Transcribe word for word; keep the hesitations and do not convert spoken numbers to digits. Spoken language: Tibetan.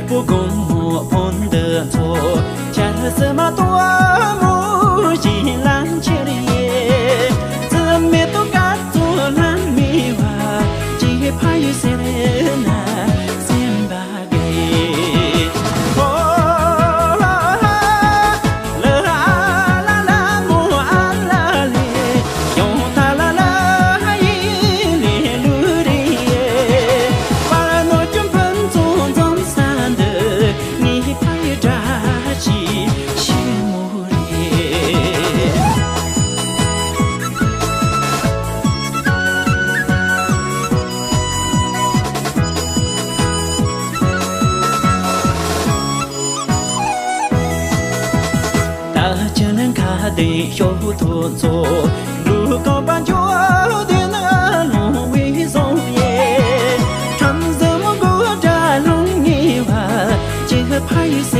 པོ་དགོང་མོ་ཕོན་འདི་ཚོ། ཆར་སི་མ་ཏོ་མོ་ཞིག་ལ་འཁྱེར་ཡེ། རྩི་མེད་དུ་དཀར་ཚོ་ལ་མི་བ། ཅི་ཕ་ཡི་ཟེར་ན་སེམས་པ་དགའ། ཨོ་ལ་ལ་ལ་ལ་མོ་ཨ་ལ་ལེ། ཡོང་ཐ་ལ་ལ་ཧ་ཡི་ལེ་ལུ་རེ། པ་ནོ་ཅུན་ཕན་ཚོ་འཛོམས་ས་འདི། ངའི་ཕ་ཡི་བཀྲ་ཤིས་ཆེན་མོ་རེད། ད་ཅི་ནས་ཁ་དེ་ཤོག་ཐོ་ཚོ། ལུ་ཀོ་པ་འཇོ་དེ་ན་ལོང་བའི་བཟོ་ཡེ། ཁྲམ་ཟ་མོ་གོ་དྲ་ལོང་ངེ་བ། ཅི་ཕ་ཡི་ས་